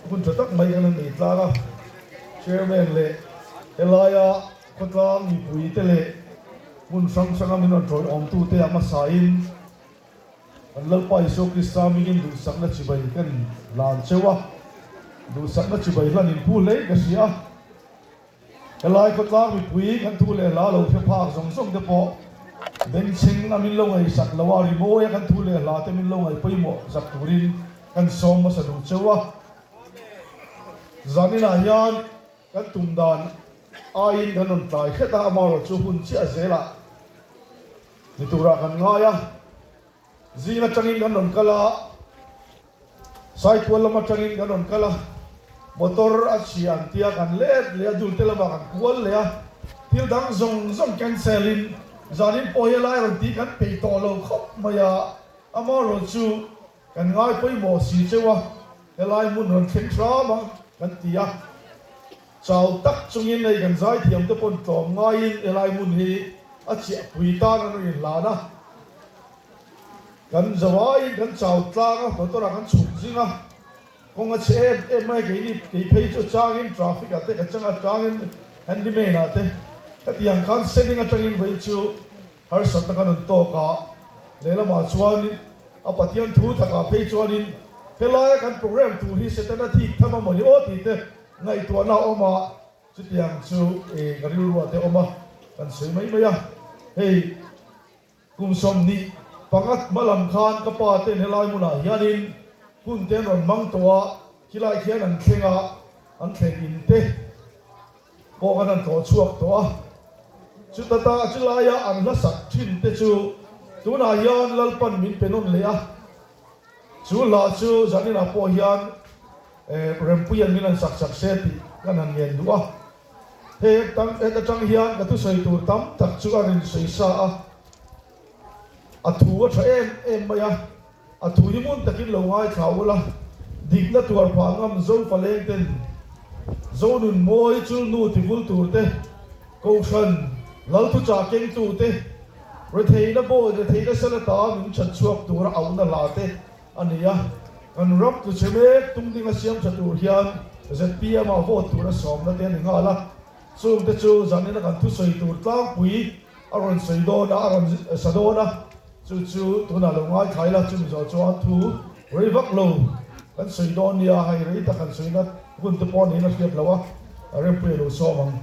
hun tha tak mai kan han nei tlang a, Chairman leh helaia khawtlang mipuite leh hmun hrang hranga min rawn tawiawmtute a hmasain kan Lalpa Isua Krista hmingin duhsakna chibai kan hlan cheu a, duhsakna chibai hlan inphu hlein ka hria a. Helai khawtlang mipui kan thu leh hla lo hre phak zawng zawng te pawh bengchheng a min lo ngaihsak lo a, rimawi a kan thu leh hla te min lo ngaih pawimawh zak turin kan sawm hmasa duh cheu a. Zaninah hian kan tum dan aiin kan rawn tlai hret a, amaherawhchu hun chiah zelah ni turah kan ngai a. Zing atangin kan rawn kal a, Saitual lam atangin kan rawn kal a, motor a chhia an tia kan let leh a, Dulte lamah kan kual leh a, thil dang zawng zawng cancel in zanin pawh hi a lai rawn tih kan peih tawh lo khawp mai a, amaherawh chu kan ngai pawimawh si cheu a, helai hmun rawn thleng hram ang kan ti a, chau tak chungin hei kan zaithiam te pawn tlawm ngaiin helai hmun hi a chiahpui tan an rawn inhlan a. Kan zawaiin kan chau tlang a, motor ah kan chhuk zing a, kawng a chhe em em mai a, keini kei phei chu changin traffic ah te ka chang a, changin handyman ah te khatiang khan seling atangin vawi chu harsatna kan rawn tawk a, lehlamah chuanin a Pathian thu takah phei chuanin helaia kan program tur hi Setana thik tham a mawni aw tih te ngaihtuahna a awm a, chutiang chu ka rilruah te a awm a, kan sawi mai mai a, hei. Kum 25 hma lam khan ka pa ten helai hmunah hianin hun te an rawn hmang tawh a, khilai khian an thleng a, an thlen in te pawh kan han tlawh chhuak tawh a. Chuta ta chulaia an hlasak thin te chu tunah hian Lalpan min pe nawn leh a, chu hla chu zaninah pawh hian Rempuia'n min han sak sak se tih kan han ngen duh a. Heng tang et atang hian ka thusawi tur tam tak chu a rin sawi sa a, a thu a tha em em mai a, a thu hi ngun takin lo ngaithla ula, dikna tuar phah ngam Zofa leng ten Zonun mawi chu nu tivul tur te, Kohhran Lalthuchah kengtu te, retheihna bawi retheihna sal ata min chhan chhuak tura auhna hla te a ni a, kan ram tlu chhe mek tung dinga siam tha tur hian zpm ah vote tura sawmna te a ni nghal a, chung te chu zanina kan thusawi tur tlangpui a rawn sawi dawn a, a rawn sa dawn a, chu chu tunah lo ngaithla ila, chumi zawh chuan thu rei vak lo kan sawi dawn nia, hei rei tak han sawina hun te pawh niin a hriat loh a, Rempuia lo sawm ang.